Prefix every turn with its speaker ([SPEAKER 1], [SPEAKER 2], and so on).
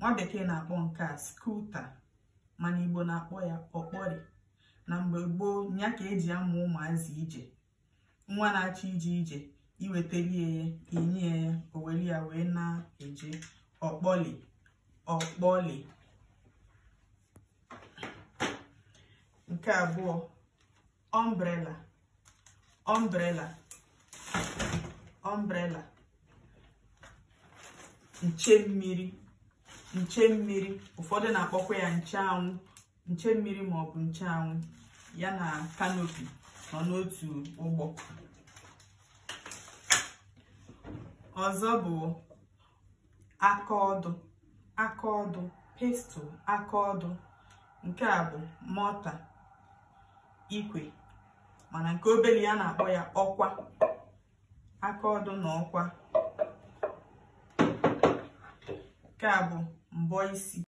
[SPEAKER 1] Nwa bekee na-akpọ nke a scooter, mana Igbo na-akpọ ya ọkpọrị. Na mgbe gboo, nya ka eji amụ ụmụazị ije. Nwa na-achọ ije ije, iwetelie ya, inye ya, o were ya wee na-eje. Ọkpọlị, ọkpọlị. Nke abụọ, umbrella, umbrella, umbrella. Nche mmiri, nche mmiri. Ụfọdụ na-akpọkwa ya nche anwụ, nche mmiri maọbụ nche anwụ. Ya na canopy nọ n'otu ụgbọ. Ọzọ bụ akaọdụ, akaọdụ, pestle, akaọdụ. Nke a bụ mortar, ikwe, mana nke obere ya na-akpọ ya ọkwa. Akaọdụ na ọkwa. Nke a bụ mbọ isi.